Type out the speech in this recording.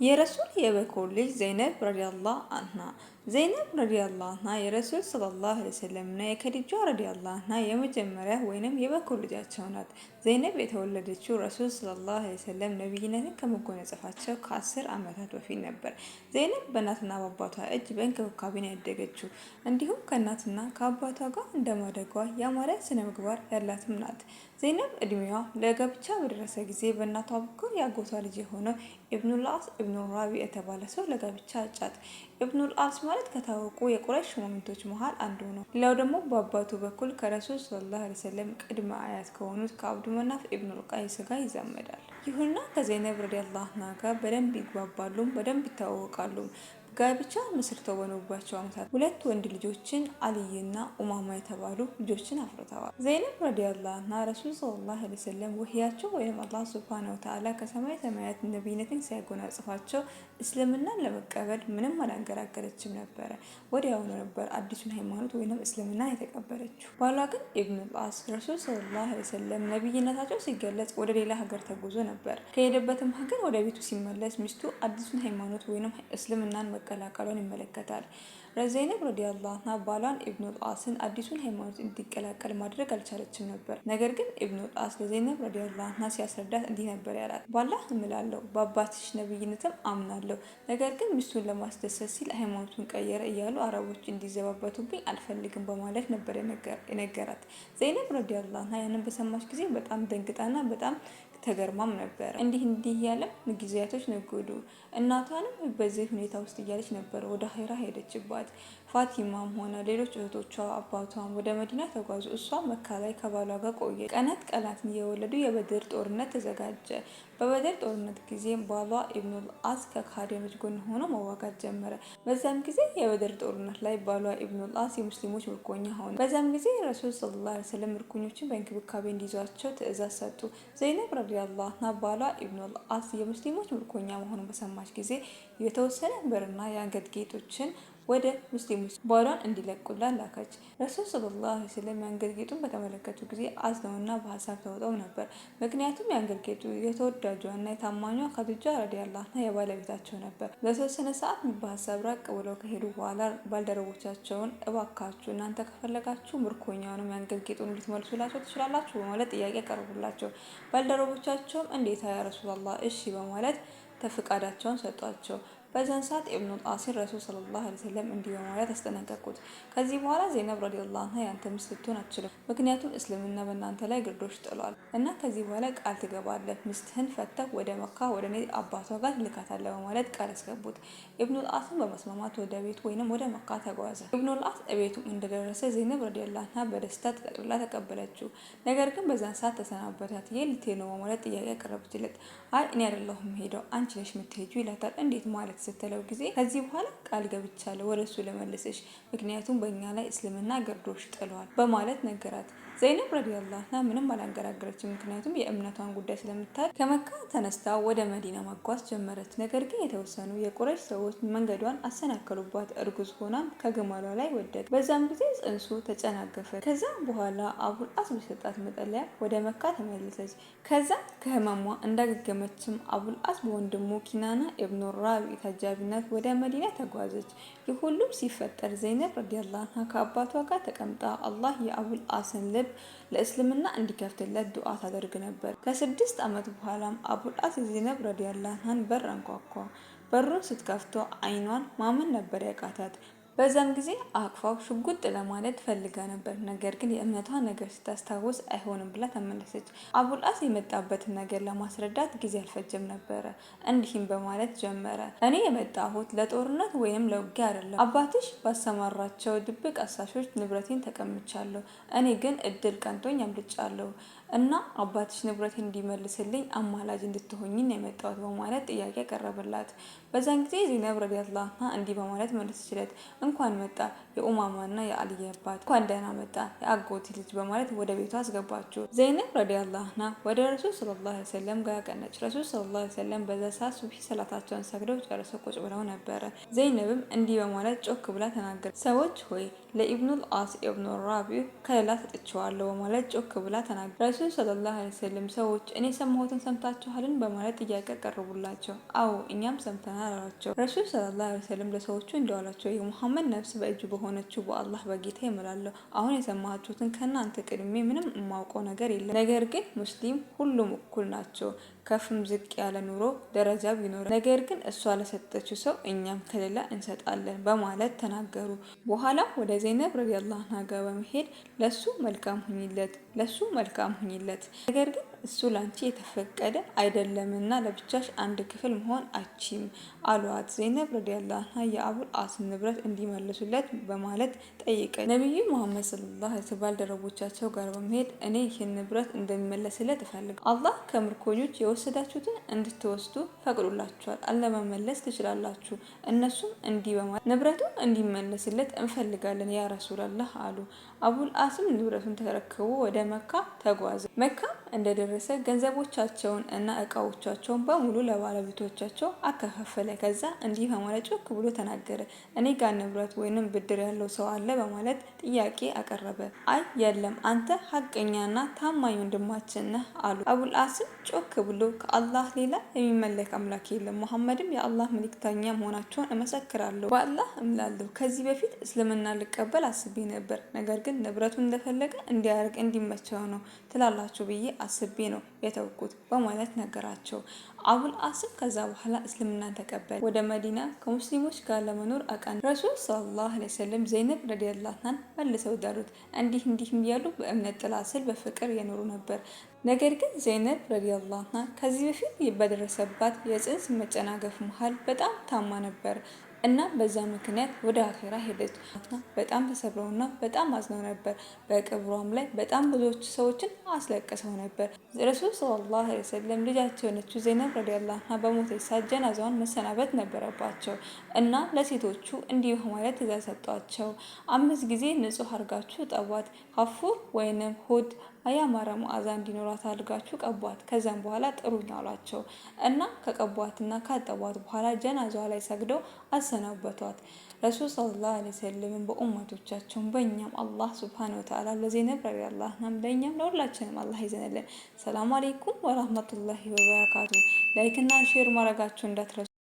የረሱል የበኩር ልጅ ዘይነብ ረዲየላሁ አንሃ። ዘይነብ ረዲየላሁ አንሃ የረሱል ሰለላሁ ዐለይሂ ወሰለም እና የከዲጃ ረዲየላሁ አንሃ የመጀመሪያ ወይንም የበኩር ልጃቸው ናት። ዘይነብ የተወለደችው ረሱል ሰለላሁ ዐለይሂ ወሰለም ነቢይነትን ከመጎናጸፋቸው ከ10 ዓመታት በፊት ነበር። ዘይነብ በእናትና በአባቷ እጅ በእንክብካቤ ነው ያደገችው። እንዲሁም ከእናትና ከአባቷ ጋር እንደማደጓ ያማረ ስነ ምግባር ያላትም ናት። ዘይነብ እድሜዋ ለጋብቻ በደረሰ ጊዜ በእናቷ በኩል የአጎቷ ልጅ የሆነው ኢብኑል አስ ኢብኑ ራቢ የተባለ ሰው ለጋብቻ አጫት። ኢብኑል አስ ማለት ከታወቁ የቁረይሽ ሹማምንቶች መሃል አንዱ ነው። ሌላው ደግሞ በአባቱ በኩል ከረሱል ሰለላሁ ዐለይሂ ወሰለም ቅድመ አያት ከሆኑት ከአብዱ መናፍ ኢብኑል ቀይስ ጋር ይዛመዳል። ይሁንና ከዘይነብ ረዲየላሁ ዐንሃ ጋር በደንብ ይግባባሉ፣ በደንብ ይተዋወቃሉ። ጋብቻ መስርተው በኖሩባቸው ዓመታት ሁለት ወንድ ልጆችን፣ አልይና ኡማማ የተባሉ ልጆችን አፍርተዋል። ዘይነብ ረዲየላሁ ዐንሃ ረሱል ሰለላሁ ዐለይሂ ወሰለም ወህያቸው ወይም አላህ ሱብሃነሁ ወተዓላ ከሰማይ ሰማያት ነቢይነትን ሲያጎናጽፋቸው እስልምናን ለመቀበል ምንም አላንገራገረችም ነበረ። ወዲያውኑ ነበር አዲሱን ሃይማኖት ወይም እስልምና የተቀበለችው። ባሏ ግን ኢብኑል አስ ረሱል ሰለላሁ ዐለይሂ ወሰለም ነቢይነታቸው ሲገለጽ ወደ ሌላ ሀገር ተጉዞ ነበር። ከሄደበትም ሀገር ወደ ቤቱ ሲመለስ ሚስቱ አዲሱን ሃይማኖት ወይም እስልምናን መቀላቀሏን ይመለከታል። ዘይነብ ረዲየላሁ ዐንሃ ባሏን ኢብኑል አስን አዲሱን ሃይማኖት እንዲቀላቀል ማድረግ አልቻለችም ነበር። ነገር ግን ኢብኑል አስ ለዘይነብ ረዲየላሁ ዐንሃ ሲያስረዳት እንዲህ ነበር ያላት፦ "ባላህ እምላለሁ፣ በአባትሽ ነብይነትም አምናለሁ። ነገር ግን ሚስቱን ለማስደሰት ሲል ሃይማኖቱን ቀየረ እያሉ አረቦች እንዲዘባበቱብኝ አልፈልግም" በማለት ነበር የነገራት። ዘይነብ ረዲየላሁ ዐንሃ ያንን በሰማች ጊዜ በጣም ደንግጣና በጣም ተገርማም ነበር። እንዲህ እንዲህ እያለም ጊዜያቶች ነጎዱ። እናቷንም በዚህ ሁኔታ ውስጥ እያለች ነበር ወደ አኼራ ሄደችባት። ፋቲማም ሆነ ሌሎች እህቶቿ አባቷም ወደ መዲና ተጓዙ። እሷ መካ ላይ ከባሏ ጋር ቆየ። ቀናት ቀናትን እየወለዱ የበድር ጦርነት ተዘጋጀ። በበድር ጦርነት ጊዜ ባሏ ኢብኑል አስ ከካዲያኖች ጎን ሆኖ መዋጋት ጀመረ። በዛም ጊዜ የበድር ጦርነት ላይ ባሏ ኢብኑል አስ የሙስሊሞች ምርኮኛ ሆነ። በዛም ጊዜ ረሱል ሰለላሁ ዐለይሂ ወሰለም ምርኮኞችን በእንክብካቤ እንዲይዟቸው ትእዛዝ ሰጡ። ዘይነብ ረዲየላሁ ዐንሃ ባሏ ኢብኑል አስ የሙስሊሞች ምርኮኛ መሆኑን በሰማች ጊዜ የተወሰነ ብርና የአንገት ጌጦችን ወደ ሙስሊሞች ባሏን እንዲለቁላት ላከች። ረሱል ሰለላሁ ዐለይሂ ወሰለም የአንገት ጌጡን በተመለከቱ ጊዜ አዝነውና በሀሳብ ተውጠው ነበር። ምክንያቱም የአንገት ጌጡ የተወዳጇና የታማኟ ኸዲጃ ረዲየላሁ ዐንሃ የባለቤታቸው ነበር። ለተወሰነ ሰዓት በሀሳብ ራቅ ብለው ከሄዱ በኋላ ባልደረቦቻቸውን "እባካችሁ እናንተ ከፈለጋችሁ ምርኮኛውንም የአንገት ጌጡን ልትመልሱላቸው ትችላላችሁ" በማለት ጥያቄ አቀረቡላቸው። ባልደረቦቻቸውም "እንዴታ ያ ረሱላላህ፣ እሺ" በማለት ፈቃዳቸውን ሰጧቸው። በዛን ሰዓት ኢብኑል አሲን ረሱል ሰለላሁ ዐለይሂ ወሰለም እንዲህ በማለት አስጠነቀቁት፦ "ከዚህ በኋላ ዘይነብ ረዲየላሁ ዐንሃ ያንተ ሚስት ልትሆን አትችልም። ምክንያቱም እስልምና በእናንተ ላይ ግርዶሽ ጥሏል እና ከዚህ በኋላ ቃል ትገባለህ፣ ሚስትህን ፈተህ ወደ መካ ወደ እኔ አባቷ ጋር ትልካታለህ" በማለት ቃል አስገቡት። ኢብኑል አስም በመስማማት ወደ ቤቱ ወይንም ወደ መካ ተጓዘ። ኢብኑል አስ እቤቱ እንደደረሰ ዘይነብ ረዲየላሁ ዐንሃ በደስታ ተጠቅልላ ተቀበለችው። ነገር ግን በዛን ሰዓት ተሰናበታት። "የት ልትሄድ ነው?" በማለት ጥያቄ አቀረበችለት። "አይ፣ እኔ አይደለሁም የምሄደው፣ አንቺ ነሽ የምትሄጂው" ይላታል። "እንዴት ማለት?" ስትለው ጊዜ "ከዚህ በኋላ ቃል ገብቻለሁ ወደ እሱ ልመልስሽ፣ ምክንያቱም በእኛ ላይ እስልምና ግርዶሽ ጥሏል" በማለት ነገራት። ዘይነብ ረዲየላሁ ዐንሃ ምንም አላንገራገረችም፣ ምክንያቱም የእምነቷን ጉዳይ ስለምታውቅ ከመካ ተነስታ ወደ መዲና መጓዝ ጀመረች። ነገር ግን የተወሰኑ የቁረይሽ ሰዎች መንገዷን አሰናከሉባት። እርጉዝ ሆናም ከግመሏ ላይ ወደቀ። በዛም ጊዜ ጽንሱ ተጨናገፈ። ከዛም በኋላ አቡል አስ በሰጣት መጠለያ ወደ መካ ተመለሰች። ከዛ ከህመሟ እንዳገገመችም አቡል አስ በወንድሙ ኪናና ኢብኑ ራቢ ታጃቢነት ወደ መዲና ተጓዘች። ይህ ሁሉም ሲፈጠር ዘይነብ ረዲየላሁ ዐንሃ ከአባቷ ጋር ተቀምጣ አላህ የአቡል አስን ልብ ለእስልምና እንዲከፍትለት ዱዓ ታደርግ ነበር። ከ6 ዓመት በኋላም አቡል አስ የዘይነብ ረዲየላሁ ዐንሃን በር አንኳኳ። በሩን ስትከፍተው አይኗን ማመን ነበር ያቃታት። በዛም ጊዜ አቅፋው ሽጉጥ ለማለት ፈልጋ ነበር። ነገር ግን የእምነቷን ነገር ስታስታውስ አይሆንም ብላ ተመለሰች። አቡልአስ የመጣበትን ነገር ለማስረዳት ጊዜ አልፈጀም ነበረ። እንዲህም በማለት ጀመረ፦ "እኔ የመጣሁት ለጦርነት ወይም ለውጊያ አይደለም። አባትሽ ባሰማራቸው ድብቅ አሳሾች ንብረቴን ተቀምቻለሁ። እኔ ግን እድል ቀንቶኝ አምልጫለሁ እና አባትሽ ንብረቴን እንዲመልስልኝ አማላጅ እንድትሆኚኝ ነው የመጣሁት" በማለት ጥያቄ ቀረበላት። በዛን ጊዜ ዘይነብ ረዲየላሁ ዐንሃ እንዲህ በማለት መለሰችለት፦ "እንኳን መጣ የኡማማና የአልይ አባት፣ እንኳን ደህና መጣ የአጎቴ ልጅ" በማለት ወደ ቤቷ አስገባችው። ዘይነብ ረዲየላሁ ዐንሃ ወደ ረሱል ሰለላሁ ዐለይሂ ወሰለም ጋር አቀናች። ረሱል ሰለላሁ ዐለይሂ ወሰለም በዛ ሰዓት ሱብሂ ሰላታቸውን ሰግደው ጨርሰው ቁጭ ብለው ነበረ። ዘይነብም እንዲህ በማለት ጮክ ብላ ተናገረች፦ "ሰዎች ሆይ፣ ለኢብኑል አስ ኢብኑ ራቢ ከለላ ሰጥቼዋለሁ" በማለት ጮክ ብላ ተናገረች። ረሱል ረሱል ሰለላሁ ዐለይሂ ወሰለም ሰዎች እኔ የሰማሁትን ሰምታችኋልን? በማለት ጥያቄ ቀረቡላቸው። አዎ እኛም ሰምተናል አሏቸው። ረሱል ሰለላሁ ዐለይሂ ወሰለም ለሰዎቹ እንዲህ አሏቸው፣ የሙሐመድ ነፍስ በእጁ በሆነችው በአላህ በጌታ እምላለሁ፣ አሁን የሰማችሁትን ከእናንተ ቅድሜ ምንም የማውቀው ነገር የለም። ነገር ግን ሙስሊም ሁሉም እኩል ናቸው። ከፍም ዝቅ ያለ ኑሮ ደረጃ ቢኖር፣ ነገር ግን እሷ ለሰጠችው ሰው እኛም ከሌላ እንሰጣለን በማለት ተናገሩ። በኋላ ወደ ዘይነብ ረዲየላሁ ዐንሃ ጋር በመሄድ ለሱ መልካም ሁኝለት ለሱ መልካም ሁኝለት፣ ነገር ግን እሱ ላንቺ የተፈቀደ አይደለምና ለብቻሽ አንድ ክፍል መሆን አቺም አሏት። ዘይነብ ረዲየላሁ ዐንሃ የአቡል አስ ንብረት እንዲመልሱለት በማለት ጠይቀ ነቢዩ መሐመድ ሰለላሁ ዐለይሂ ወሰለም ባልደረቦቻቸው ጋር በመሄድ እኔ ይህን ንብረት እንደሚመለስለት እፈልግ፣ አላህ ከምርኮኞች የወሰዳችሁትን እንድትወስዱ ፈቅዶላችኋል፣ አለመመለስ ትችላላችሁ። እነሱም እንዲህ በማለት ንብረቱ እንዲመለስለት እንፈልጋለን ያ ረሱላላህ አሉ። አቡል አስም ንብረቱን ተረክቦ ወደ መካ ተጓዘ። መካ እንደደረሰ ገንዘቦቻቸውን እና እቃዎቻቸውን በሙሉ ለባለቤቶቻቸው አከፋፈለ። ከዛ እንዲህ በማለት ጮክ ብሎ ተናገረ። እኔ ጋር ንብረት ወይንም ብድር ያለው ሰው አለ በማለት ጥያቄ አቀረበ። አይ የለም፣ አንተ ሀቀኛና ታማኝ ወንድማችን ነህ አሉ። አቡል አስም ጮክ ብሎ ከአላህ ሌላ የሚመለክ አምላክ የለም፣ ሙሐመድም የአላህ መልእክተኛ መሆናቸውን እመሰክራለሁ፣ በአላህ እምላለሁ። ከዚህ በፊት እስልምና ልቀበል አስቤ ነበር፣ ነገር ግን ንብረቱን እንደፈለገ እንዲያደርግ እንዲመቸው ነው ትላላችሁ ብዬ አስቤ ነው የተውኩት በማለት ነገራቸው። አቡል አስም ከዛ በኋላ እስልምናን ተቀበለ። ወደ መዲና ከሙስሊሞች ጋር ለመኖር አቀና። ረሱል ሰለላሁ ዐለይሂ ወሰለም ዘይነብ ረዲየላሁ ዐንሃን መልሰው ዳሩት። እንዲህ እንዲህም እያሉ በእምነት ጥላ ስር በፍቅር የኖሩ ነበር። ነገር ግን ዘይነብ ረዲየላሁ ዐንሃ ከዚህ በፊት በደረሰባት የጽንስ መጨናገፍ መሃል በጣም ታማ ነበር እና በዛ ምክንያት ወደ አኼራ ሄደች። በጣም ተሰብረውና በጣም አዝነው ነበር። በቅብሯም ላይ በጣም ብዙዎች ሰዎችን አስለቅሰው ነበር። ረሱል ሰለላሁ ዐለይሂ ወሰለም ልጃቸው የሆነችው ዘይነብ ረዲየላሁ ዐንሃ በሞተች ሰዓት ጀናዛዋን መሰናበት ነበረባቸው እና ለሴቶቹ እንዲህ ማለት ትእዛዝ ሰጧቸው። 5 ጊዜ ንጹህ አድርጋችሁ እጠቧት፣ ካፉር ወይንም ሁድ ያማረ መዓዛ እንዲኖራት አድርጋችሁ ቀቧት። ከዛም በኋላ ጥሩኝ አሏቸው እና ከቀቧትና ካጠቧት በኋላ ጀናዛዋ ላይ ሰግደው አሰናበቷት። ረሱል ሰለላሁ ዐለይሂ ወሰለም በኡመቶቻቸውን በእኛም አላህ ሱብሓነሁ ወተዓላ ለዘይነብ ረዲየላሁ ዐንሃ ለእኛም ለሁላችንም አላህ ይዘንልን። ሰላም አለይኩም ወራህመቱላሂ ወበረካቱ። like እና share ማድረጋችሁ እንዳትረሱ።